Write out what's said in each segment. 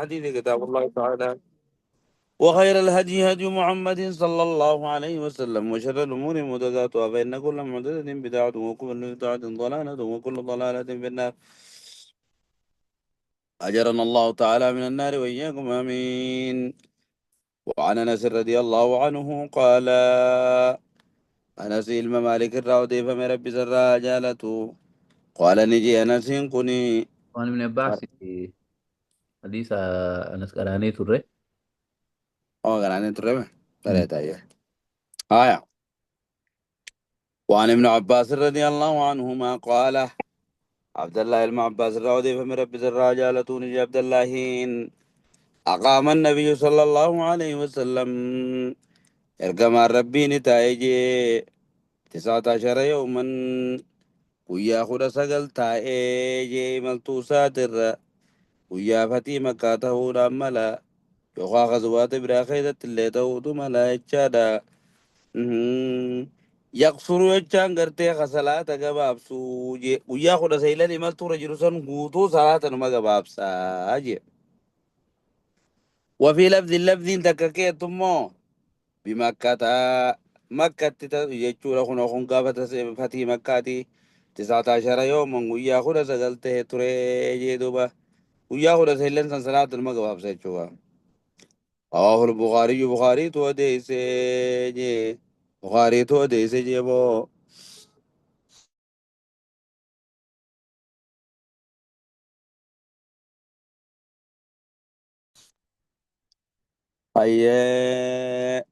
الحديث كتاب الله تعالى، وخير الهدي هدي محمد صلى الله عليه وسلم، وشر الأمور محدثاتها، فإن كل محدثة بدعة، وكل بدعة ضلالة، وكل ضلالة في النار. أجرنا الله تعالى من النار وإياكم، آمين. وعن أنس رضي الله عنه قال: أنس ilma Maalik irraa odeeffame Rabbi isarraa haa jaalatu. قال ni jedhe Anasiin kuni. Waan Ibn Abbaas hadiisa Anas qaraanee turre. Oo garaanee turre bareeda ayya. آية وعن ابن عباس رضي الله عنهما قال: عبد الله ilma Abbaas irraa odeeffame Rabbi isarraa haa jaalatu ni jedhe Abdallahiin: أقام النبي صلى الله عليه وسلم، ergamaan Rabbii ni taa'e jee، 19 يوما، guyyaa 19 taa'ee jee imaltuu isaatirra. Guyyaa fatii Makkaa ta'uudhaan mala, yookaan ghazwaata biraa keessatti illee ta'uutu mala jechaadha. Yaqsuru jechaan gartee ka salaata gabaabsuu jee. Guyyaa 19 imaltuurra jiru san guutuu salaata numa gabaabsaa jee. وفي لفظ، لفظ takka keettummoo بمكة، makkatti jechuudha. Kun gaafa fatii Makkaati. 19 يوما، guyyaa 19 ta'e ture jee duuba. Guyyaa 19 san salaata numa gabaabsa jechuudha. رواه البخاري، بخاري tu odeesse jee. بخاري tu odeesse jee boo. Ayyee.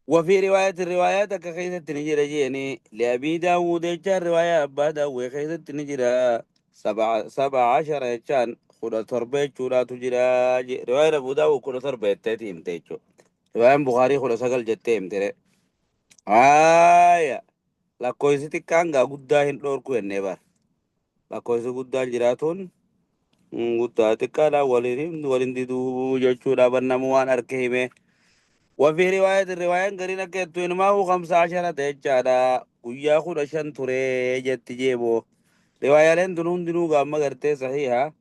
وفي رواية، الروايات كخيسة نجرة جيني لأبي داود يجان، رواية أبا داود خيسة نجرة 17 يجان 17 jechuudha jira. رواية أبو داود 17 jetteeti himte jechuudha. رواية بخاري 19 jettee himte. Aaya lakkoofsi xiqqaan gaa guddaa hin dhoorku jennee bara. Lakkoofsi guddaan jiraatuun guddaa xiqqaadhaan waliin diduu jechuudha. Bannamu waan arke hime. وفي رواية، الرواية قرينة كيتو إنما هو 15 jechaadha. Guyyaa 15 ture jetti jeeboo. Riwaayaaleen tun hundinuu gaamma gartee sahiha.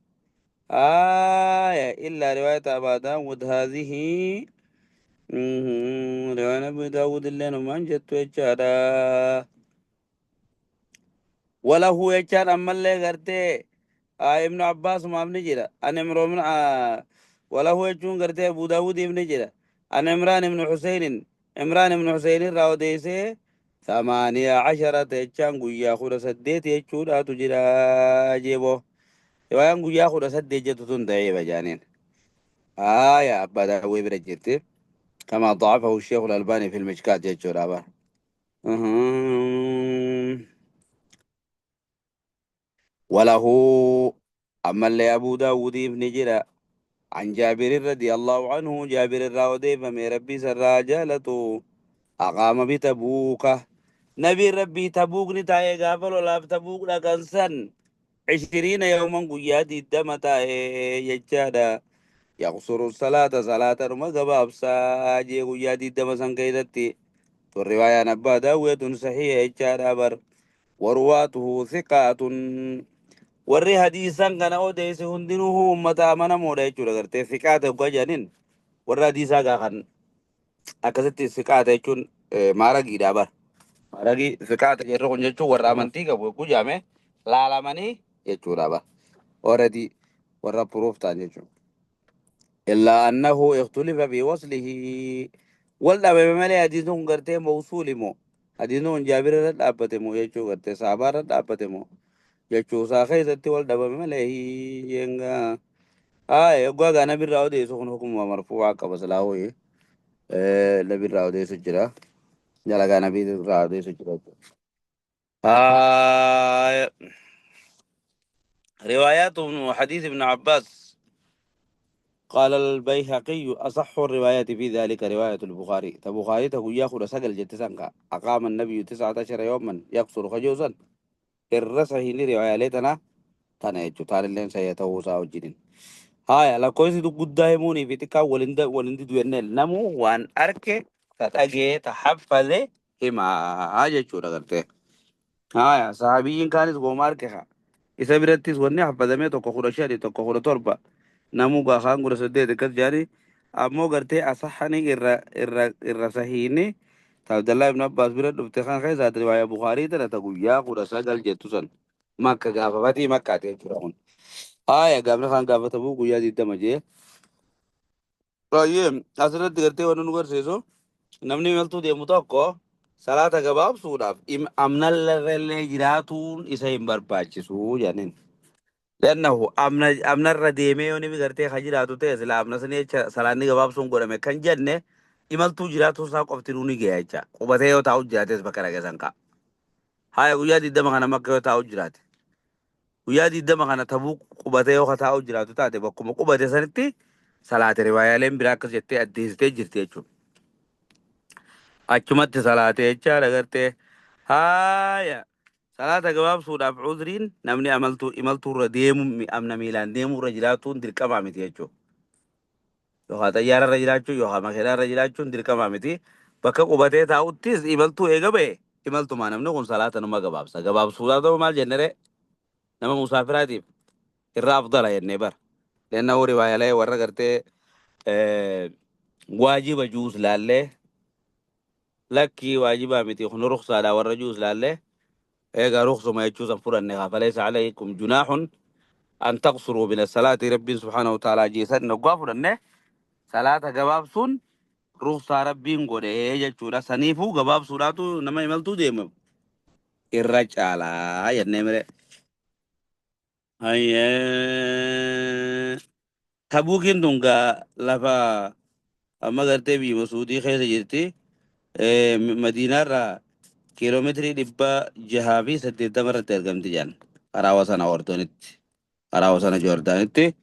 آية إلا رواية أبا داود هذه، رواية أبي داود اللي نمان جتو jechaadha. وله jechaan ammallee gartee ابن عباس maaf ni jira. An imroo وله jechuun gartee Abu Daawudiif ni jira. عن عمران بن حسين، عمران بن حسين irraa odeessee 18 jechaan guyyaa 18 jechuudhaatu jira jeeboo. Riwaayaan guyyaa 18 jettu tun da'iifa jaaniin. آية أبا داوود bira jirti. كما ضعفه الشيخ الألباني في المشكاة jechuudha bara. وله ammallee أبو داود ni jira. عن جابر رضي الله عنه، جابر irraa odeeffame Rabbi isarraa jaalatu: أقام بتبوك، نبي ربي تبوك ni taa'ee gaafa lolaaf Tabuuk dhaqan san، 20 يوما، guyyaa 20 taa'ee jechaadha. يقصر الصلاة، salaata numa gabaabsaa jee guyyaa 20 san keessatti. Tun riwaayaan abbaa Daawwitun sahiha jechaadha bar. ورواته ثقات، warri hadiisan kana odeesse hundinuu ummata amanamoodha jechuudha. Gartee ثقات hoggaa jedhaniin warra hadiisaa gaa kan akkasitti ثقات jechuun maaragiidha bar. Maaragii ثقات jedhu kun jechuun warra amantii qabu yogguu jaame laalamanii jechuudha bar. Already warra proof ta'an jechuudha. إلا أنه اختلف في وصله، wal dhabame malee hadiisni kun gartee mawsuuli moo, hadiisni kun Jaabir irra dhaabbate moo jechuu, gartee sahabaa irra dhaabbate moo jechuu isaa keessatti wal dhabame malee jenga. Haa, yoggaa gaa nabirraa odeessu kun hukuma marfuu'aa qaba silaawuu nabirraa odeessu jira. Jala gaa nabirraa odeessu jira. آه روايات حديث ابن عباس: قال البيهقي: أصح الروايات في ذلك رواية البخاري. تبخاري تقول ياخذ سجل جت أقام النبي 19 يوما يقصر خجوزا الرسه رواية ليتنا tana jechuudha. Taanilleen sayya ta'uu isaa wajjiniin. Haaya, lakkoofsi guddaa himuunii fi xiqqaa walin didu jennee, namuu waan arke, ta dhagee, ta haffale himaa jechuudha gartee. Haaya, sahaabiyyiin kaanis gooma arke haa. Isa birattis wanni haffazamee tokko 15, tokko 17. Namuu kaan 18 akkas jedhani ammoo gartee asaxani irra irra irra sahiini ta Abdallah ibn Abbas bira dhufte kan keessaa riwaaya Bukaarii tana ta guyyaa 19 jettu san Makka gaafa fatii Makkaati jechuudha kun. Haaya, gaafni kan gaafatamuu guyyaa 20 jee. Baay'ee asirratti gartee wanni nu garsiisu namni imaltuu deemu tokko salaata gabaabsuudhaaf amnallarrallee jiraatuun isa hin barbaachisu jedhaniin. Lannahu amna amnarra deemee yoo nimi gartee ka jiraatu ta'e sila amna sanii jecha salaanni gabaabsuun godhame kan jenne imaltuu jiraatu isaa qofti nuu ni gaya jecha. Qubatee yoo taa'u jiraates bakka dhaqe san ka'a. Haaya, guyyaa 20 kana Makka yoo taa'u jiraate. Guyyaa 20 kana Tabuu qubatee yoo ka taa'u jiraatu taate bakkuma qubate sanitti salaate, riwaayaaleen biraa akkas jettee addeessitee jirti jechuudha. Achumatti salaate jechaadha gartee. Haaya, salaata gabaabsuudhaaf cudriin namni amaltuu imaltuurra deemu amna miilaan deemuurra jiraatuun dirqamaa miti jechuudha. Yookaan xayyaararra jiraachuun yookaan makiinaarra jiraachuun dirqamaa miti. Bakka qubatee taa'uttis imaltuu eega ba'e imaltumaa namni kun salaata numa gabaabsa. Gabaabsuudhaaf ta'u maal jennere nama musaafiraatiif irraa afdala jennee bara. Lenna'uu riwaayalee warra gartee waajiba juus laallee, lakkii waajibaa miti kun ruksaadha warra juus laallee, eegaa ruksuma jechuu san fudhanne. Falaysa alaykum junaahun an taqsuruu min as-salaati Rabbiin subhaanahu wa ta'aalaa jeesan noggaa fudhanne salaata gabaabsuun ruksaa Rabbiin godhee jechuudha. Saniifuu gabaabsuudhaatu nama imaltuu deemu irra caalaa jennee mire. Hayyee. Tabuukiin tun gaa lafa amma gartee biyya Suudii keessa jirti. Madiinaarraa kiiloomeetirii 680 irratti argamti jedhan. Karaa wasana Ordonitti. Karaa wasana Joordaanitti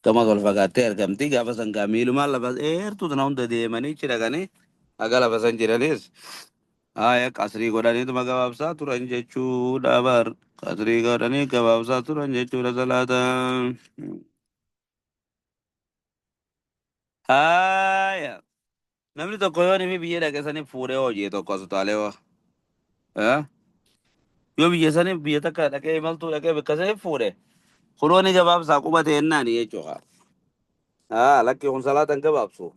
gama ol fagaattee argamti. Gaafa san gaa miilumaan lafa dheertuu tana hunda deemanii achi dhaqanii haga lafa san jiranis haaya qasrii godhaniituma gabaabsaa turan jechuudha bar. Qasrii godhanii gabaabsaa turan jechuudha salaata. Haaya. Namni tokko yoo nimi biyya dhaqe saniif fuudhee hojii tokko as utaalee hoo. Yoo biyya saniif biyya takka dhaqee imaltuu dhaqee bakka saniif fuudhe kunoo ni gabaabsaa qubate jennaani jechuudha. Haa, lakki kun salaata hin gabaabsu.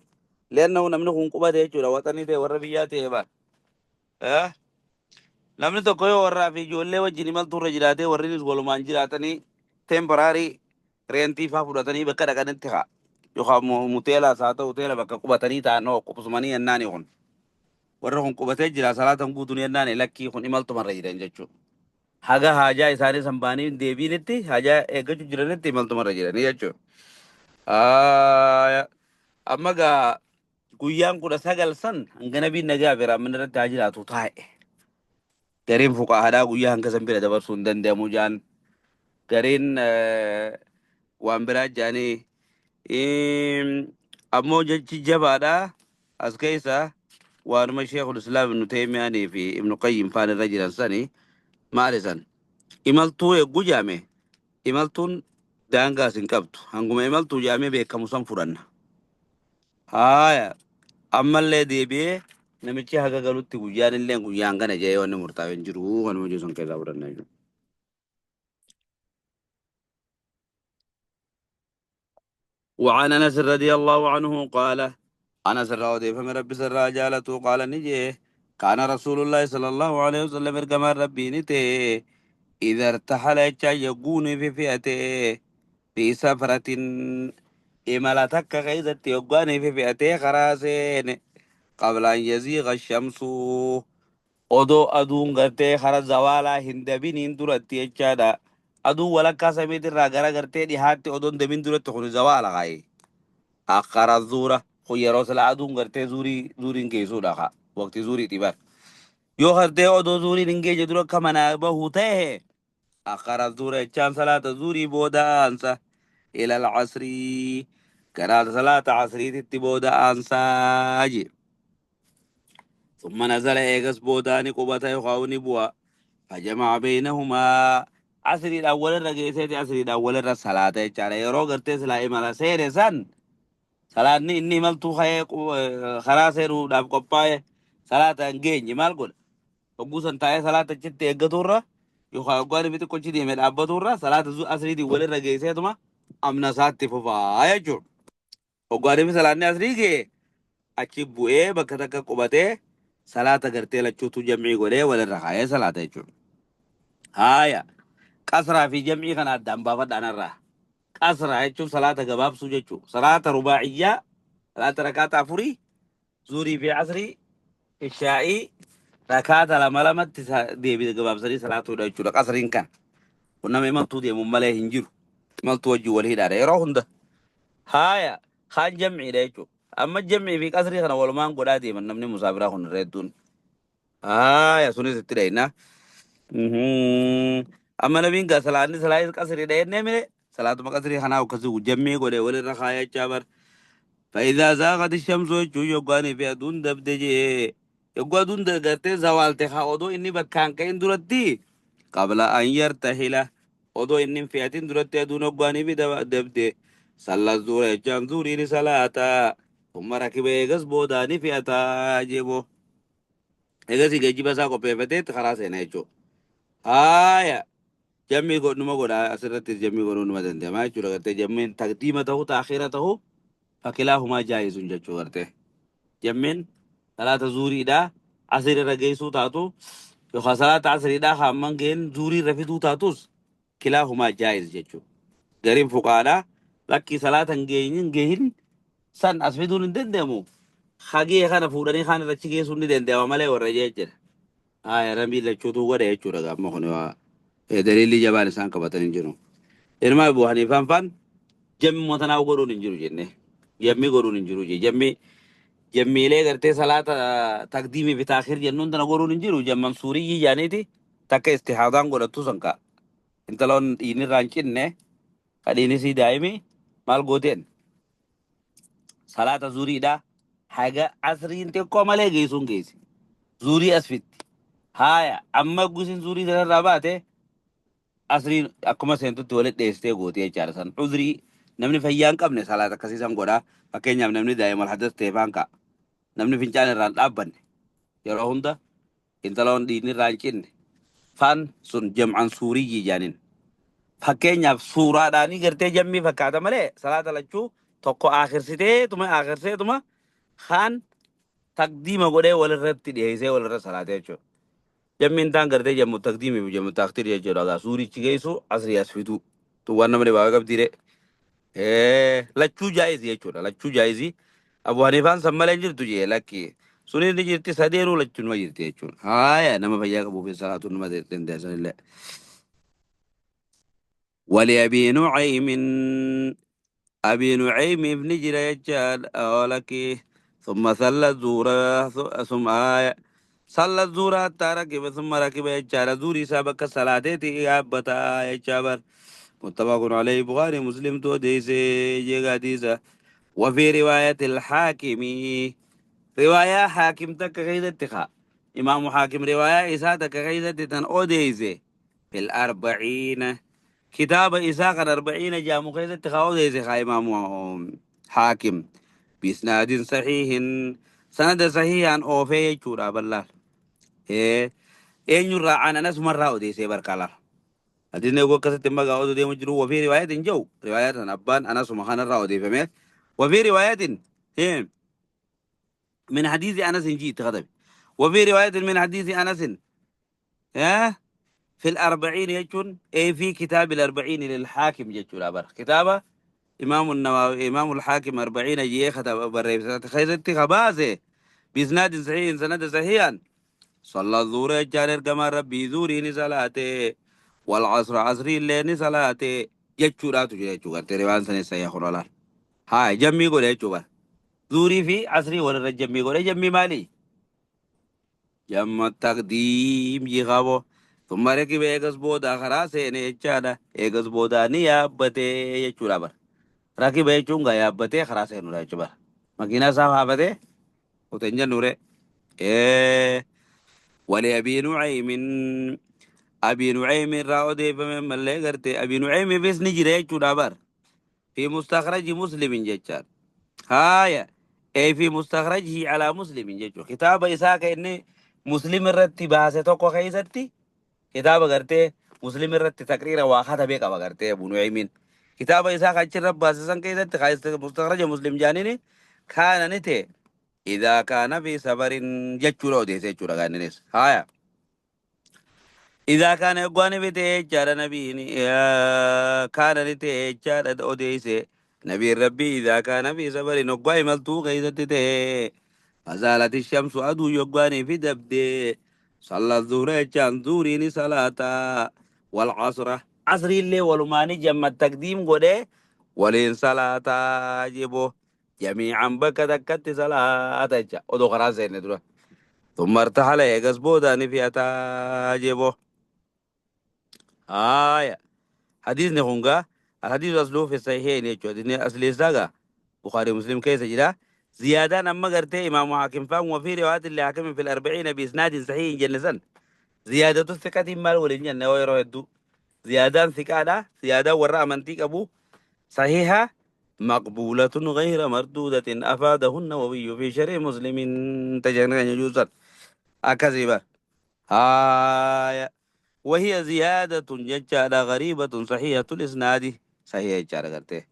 Leenna namni kun qubate jechuudha waxanii ta'e warra biyyaa ta'e bara. Namni tokko yoo warraa fi ijoollee wajjin imaltuu irra jiraatee warrinis walumaan jiraatanii temporary rentii faa fudhatanii bakka dhaqanitti haa. Yookaan hoteelaas haa ta'u hoteela bakka qubatanii ta'an hoo qubsumanii yennaani kun. Warra kun qubatee jira salaatan guutuun yennaani, lakkii kun imaltumarra jiran jechuudha. Haga haajaa isaanii san baanii deebiinitti haajaa eeggachuu jiranitti imaltumarra jiranii jechuudha. Amma gaa guyyaan 19 san hanga nabiin nagaa fi raammin irratti haa jiraatu taa'e. Gariin fuqahaadhaa guyyaa hanga san bira dabarsuu hin danda'amu jaan. Gariin waan biraa jaanii. Ammoo jechi jabaadhaa as keessa waanuma Sheekul Islaam Ibnu Teemiyaanii fi Ibnu Qayyim faan irra jiran sani maali san? Imaltuu eeggu jaame imaltuun daangaas hin qabdu. Hanguma imaltuu jaamee beekamu san fudhanna. Haaya, ammallee deebi'ee namichi haga galutti guyyaan illee guyyaan kana jee wanni murtaa'e hin jiru kanuma jiru san keessaa fudhanna jechuudha. وعن انس رضي الله عنه قال، انس الراودي فمن ربي سر جالته، قال نجي كان رسول الله صلى الله عليه وسلم كما ربي نتي اذا ارتحل يكون في فئته في سفرة إمالتك غيظت يقاني في فئته خراسين قبل أن يزيغ الشمس odoo aduun gartee kara zawaalaa hin dabiniin duratti jechaadha. Aduu walakkaa samiitirraa gara gartee dhihaatti odoon dabin duratti kun zawaala kaaye. Akkara zuura kun yeroo sila aduun gartee zuurii zuuriin geessuudha kaa waqtii zuuriiti bar. Yoo gartee odoo zuuriin hin geenye dura akka manaa bahu ta'e akkara zuura jechaan salaata zuurii booda aansa ila al-asrii gara salaata asriititti booda aansaa jee. ثم نزل إيغس بوداني قبتا يخاوني بوا فجمع بينهما عصري الأول الرقيسيتي عصري الأول الصلاة يجعل يرو قرتي سلا إمالا سيري سن صلاة إني ملتو خي خرا سيرو داب قباي صلاة انجيني مال قول وقوسن تاي صلاة جت إيغتورا يخا قواني بيتي كوشي دي من أبتورا صلاة زو عصري دي ولي الرقيسيتما. Amna isaatti fufaa jechuudha. Hoggaanii fi salaanni asrii ga'e achi bu'ee bakka takka qubatee salaata gartee lachuutu jam'ii godhee walirra kaayee salaata jechuudha. Haaya qasraa fi jam'ii kana addaan baafadhaan irraa. Qasraa jechuun salaata gabaabsuu jechuudha. Salaata rubaaciyyaa salaata rakaata afurii zuurii fi asrii ishaa'ii rakaata lama lamatti deebii gabaabsanii salaatuudha jechuudha. Qasriin kan kun nama imaltuu deemu malee hin jiru. Imaltuu wajjin wal hidhaadha yeroo hunda. Haaya kaan jam'iidha jechuudha. Amma jam'ii fi qasrii kana walumaan godhaa deeman namni musaafiraa kun irra hedduun. Haaya sunis itti dhayna. Amma nabiin gaa salaanni salaayis qasriidha jennee mire salaatuma qasrii kanaa akkasii jammii godhe walirra kaayachaa bar. فإذا زاغت الشمس jechuun yoggaanii fi aduun dabde jee yoggaa aduun gartee zawaalte haa odoo inni bakkaan ka'in duratti qabla an yartahila odoo inni hin fe'atin duratti aduun yoggaanii fi dabde salla zuura jechaan zuuriin salaata ثم ركب eegas boodaa ni fe'ataa jeeboo eegas geejjiba isaa qopheeffateetti karaa seenaa jechuudha. Haaya jammii godhuma godha asirratti jammii godhuu numa danda'ama jechuudha gartee jammiin taqdiima ta'uu ta'akhiira ta'uu fakilaahumaa jaayizun jechuu gartee. Jammiin salaata zuuriidhaa asirra irra geessuu taatu yookaan salaata asriidhaa hamman ga'een zuurii irra fiduu taatus kilaahumaa jaayiz jechuudha. Gariin fuqaadhaa lakkii salaata hin geehin san as fiduun hin danda'amu. Hagee kana fuudhanii kaan irra achi geessuun ni danda'ama malee warra jee jira. Haaya rabbiin lachuutuu godhe jechuudha gaamma kun waa daliilli jabaan isaan qabatan hin jiru. Ilma Abu Haniifaan faan jammi motanaa godhuun hin jiru jenne. Jammi godhuun hin jiru jee jammi jammiilee gartee salaata taqdiimii fi taakhir jennuun tana godhuun hin jiru. Jamman suuriyyi jaaniiti takka istihaadaan godhattu san ka'a. Intaloon dhiinni irraa hin cinne kadhiinisii daa'imi maal gooteen salaata zuuriidhaa haga asriin xiqqoo malee geessuun geessi. Zuurii as fitti. Haaya amma gusin zuurii sanarraa baate asriin akkuma seentutti walitti dheessitee goote jechaadha san. Uzrii namni fayyaa hin qabne salaata akkasii san godhaa. Fakkeenyaaf namni daa'ima hadas ta'e faan ka'a. Namni fincaan irraa hin dhaabbanne yeroo hunda intaloon dhiinni irraa hin cinne faan sun jam'an suuriyyi jaaniin. Fakkeenyaaf suuraadhaanii gartee jammii fakkaata malee salaata lachuu tokko aakirsiteetuma aakirseetuma kaan taqdiima godhee walirratti dhiyeessee walirra salaate jechuudha. Jammiin taan gartee jammu taqdiimii fi jammu taaktiir jechuudha. Egaa suurichi geessu asrii as fiduu. Tun waan namni baay'ee qabdiire. Lachuu jaayizii jechuudha. Lachuu jaayizii. Abu Haniifaan san malee hin jirtu jee lakki. Sunis ni jirti sadeenuu lachuun ma jirti jechuudha. Haaya nama fayyaa qabuuf salaatuun nama dandeessan illee. ولأبي نعيم أبي نعيم ابن جريج لك ثم صلى الظهر ثم آية صلى الظهر حتى ركب ثم ركب يجار زوري سابق صلاة يابتا يجابر متفق عليه بخاري مسلم تو ديسي جيغا وفي رواية الحاكم رواية حاكم تك غيدتها إمام حاكم رواية إساء تك غيدتن أوديسي في الأربعين كتاب إساق الأربعين جاء مخيزة خاوديسي خا إمام حاكم بإسناد صحيح سند صحيح عن أوفي جورا بالله إيه إيه يرى عن أنس مرة أوديسي بركالا حديث نقول كسرت ما قالوا دي مجرو وفي رواية جو رواية أبان أنس مخان الرا فمه وفي رواية إيه من حديث أنس جيت غضب وفي رواية من حديث أنس في الأربعين يجون أي في كتاب الأربعين للحاكم يجون أبر كتابة إمام النووي إمام الحاكم أربعين جي ختم بريف خيزت خبازة بإسناد صحيح سند صحيحا صلى الظهر يجان كما ربي زوري نزلاته والعصر عصري اللي نزلاته يجوراتو يجور تريوان سنة سيخون الله هاي جمي قول يجور زوري في عصري ولا جمي قول جمي مالي جمع تقديم يغابو ثم ركب eegas booda karaa seene jechaadha. Eegas booda ni yaabbatee jechuudha bara. Rakiba jechuun gaa yaabbatee karaa seenudha jechuudha bara. Makiinaa isaa haafatee otoo hin jennure. ولأبي نعيم أبي نعيم irraa odeeffame mallee gartee أبي نعيم fis ni jira jechuudha bara. في مستخرج مسلم jechaadha. هايا أي في مستخرجه على مسلم jechuudha. Kitaaba isaa ka inni مسلم irratti baase tokko keessatti kitaaba gartee muslim irratti taqriira waa katabee qaba gartee Abu Nu'aymiin. Kitaaba isaa kan achirra baasisan keessatti mustakhraja Muslim jaaniini kaana ni ta'e idaa kaana fi safarin jechuudha odeesse jechuudha gaanninis. Haya. Idaa kaana yoggaan fi ta'e jechaadha nabiin kaana ni ta'e jechaadha odeesse nabiin rabbii idaa kaana fi safarin yoggaa imaltuu keessatti ta'e fazaalati shamsu aduu yoggaanii fi dabdee salla zuhra jechaan zuhriini salaataa wal asra asriillee walumaanii jamma taqdiim godhee waliin salaataa jeboo jamiican bakka takkatti salaata jecha odoo karaa seenne dura. ثم ارتحل eegas boodaani fi'ataa jeboo. آية حديثني خونغا الحديث أصله في الصحيحين يجو حديثني أصلي ساغا بخاري مسلم كيس جرا زيادة أما قرتي إمام حاكم فهم وفي رواية لحاكم في الأربعين بإسناد صحيح جلسا زيادة الثقة مال ولين ويرو يدو زيادة ثقة زيادة وراء منطق أبو صحيحة مقبولة غير مردودة أفاده النووي في شرح مسلم تجنن يجوزا أكذب آية وهي زيادة ججالة غريبة صحيحة الإسناد صحيحة ججالة قلته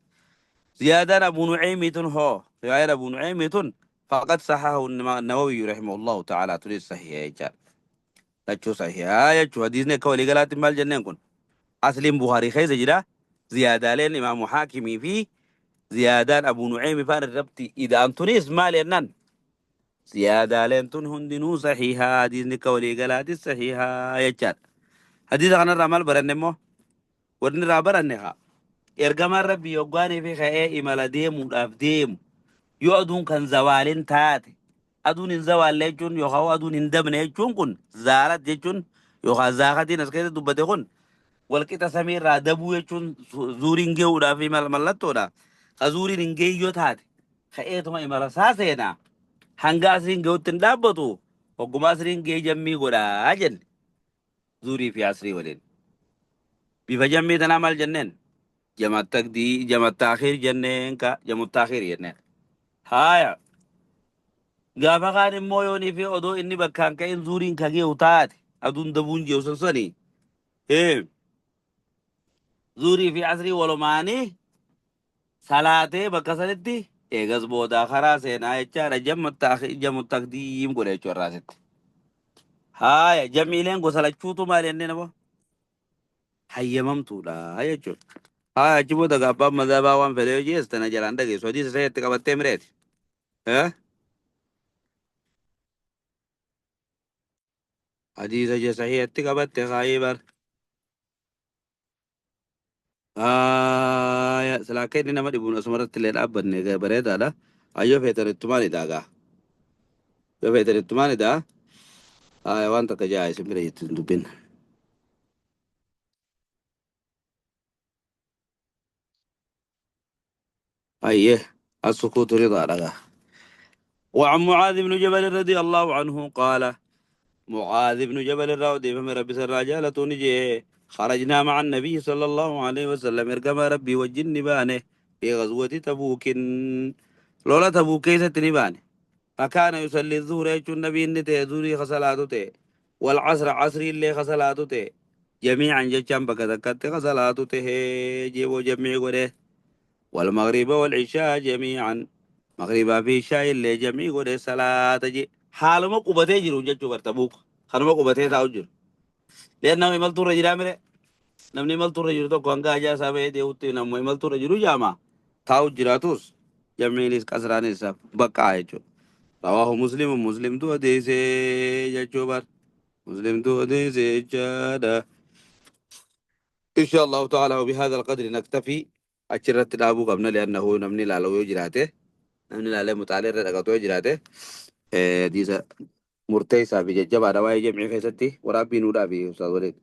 زيادة أبو نعيم هو رواية أبو نعيم فقد صححه النووي رحمه الله تعالى تريد صحيحة ججالة تجو صحيحة يجو حديثنا كولي قالت مال جنين كن أسلم بخاري خيز جدا زيادة لين إمام حاكمي فيه زيادة أبو نعيم فان الربط إذا أنتونيس مال ينن زيادة لين هندنو صحيحة حديثنا كولي قالت صحيحة يجال حديث عن الرمال برنمو ورن رابرنها ergamaan rabbii yoggaanii fi ka'ee imala deemuudhaaf deemu yoo aduun kan zawaalin taate aduun hin zawaalle jechuun yookaan aduun hin dabne jechuun kun zaalat jechuun yookaan zaakatiin as keessatti dubbate kun walqixa samiirraa dabuu jechuun zuuriin ge'uudhaaf imala mallattoodha. Ka zuuriin hin geeyyoo taate ka'eetuma imala isaa seenaa hanga asriin ge'utti hin dhaabbatu hogguma asriin ge'ee jammii godhaa jenne zuurii fi asrii waliin. Bifa jammii tanaa maal jenneen? جمع التقديم جمع التأخير جنين كا جمع التأخير جنين هايا gaafa kaan immoo yoonii fi odoo inni bakkaan ka'in zuuriin ka ge'u taate aduun dabuun jiru sun sani zuurii fi asrii walumaanii salaatee bakka sanitti eegas boodaa karaa seenaa jechaadha jammu taqdiim godhe jechuudha irraasitti. Haaya jamiileen gosa lachuutu maal jennee nama hayyamamtuudha jechuudha. Haaya achi booda gaabbaan mazhabaa waan fedhe yoo jees tana jalaan dhageessu hadiisa sahiitti qabattee mireeti. Hadiisa je sahiitti qabatte kaayee bar. Haaya silaa akka inni nama dhibuun asumarratti illee dhaabbanne bareedaadha. Ayyoo feetan ittumaan idaagaa. Yoo feetan ittumaan idaa. Haaya waan takka jaa isin bira jettu hin dubbin. Ayyee as-sukuutu ridaadha gaa. وعن معاذ بن جبل رضي الله عنه قال معاذ بن جبل الراودي فمن ربي سر نجي خرجنا مع النبي صلى الله عليه وسلم ارقم ربي والجن بانه في غزوة تبوك لولا تبوك ستنبانه فكان يصلي الظهر يجو النبي نتي زوري خسلاته والعصر عصري اللي خسلاته جميعا جتشان بكتكت خسلاته جيبو جميع قده والمغرب والعشاء جميعا مغربا في شاي اللي جميع قده صلاة جي حالما قبته جرو جتشو برتبوك خانما قبته تاو جرو لأنه إمالتو رجل أمره namni imaltuu irra jiru tokko hanga ajaa isaa bahee deemutti namni imaltuu irra jiru jaama taa'u jiraatus jamiinis qasraanis baqqaa jechuudha. Rawaahu muslimu muslimtu odeessee jechuu bar muslimtu odeessee jechaadha. إن شاء الله تعالى وبهذا القدر نكتفي أشرت الأبو قبل لأنه نمني لا لو يجراته نمني لا متعالي رقعته يجراته ديسا مرتيسا في ججبا رواية جمعي خيستي ورابي نورا في أستاذ وليد.